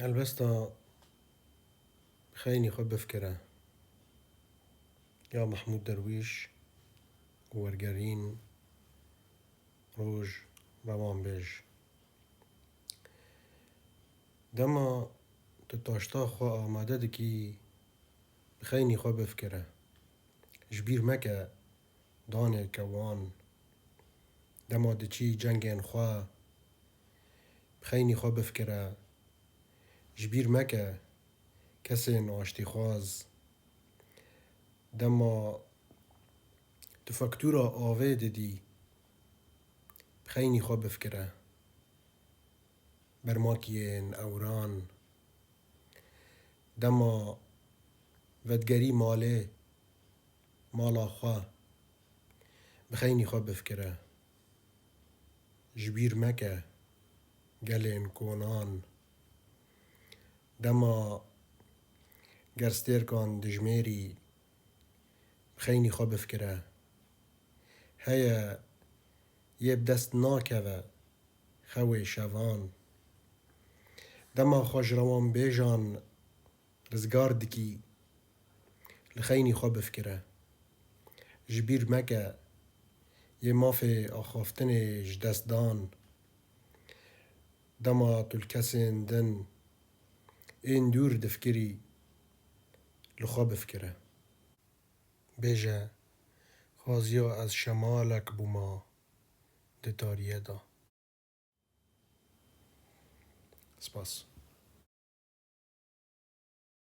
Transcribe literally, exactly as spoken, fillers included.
Helbesta bi xeynî xwe bifikire. Ya Mehmûd Derwîş û wergerîn Roj Rewanbêj. Dema tu taşta xwe amade dikî, bi xeynî xwe bifikire. Ji bîr meke danê kewan. Dema diçî cengên xwe, bi xeynî xwe bifikire. Ji bîr meke kesên aştîxwaz. Dema tu faktûra avê didî, bi xeynî xwe bifikire. Bermakiyên ewran. Dema vedigerî malê, mala xwe, bi xeynî xwe bifikire. Ji bîr meke gelên konan. Dema gerstêrkan dijmêrî, bi xeynî xwe bifikire. Heye yê bi dest nakeve xewê şevan. Dema xwe ji rewanbêjan rizgar dikî, li xeynî xwe bifikire. Ji bîr meke yê mafê axaftinê ji dest dan. Dema tu li kesên din ên dûr difikirî, li xwe bifikire. Bêje, xwaziya ez şemalek bûma di tariyê de. Spas.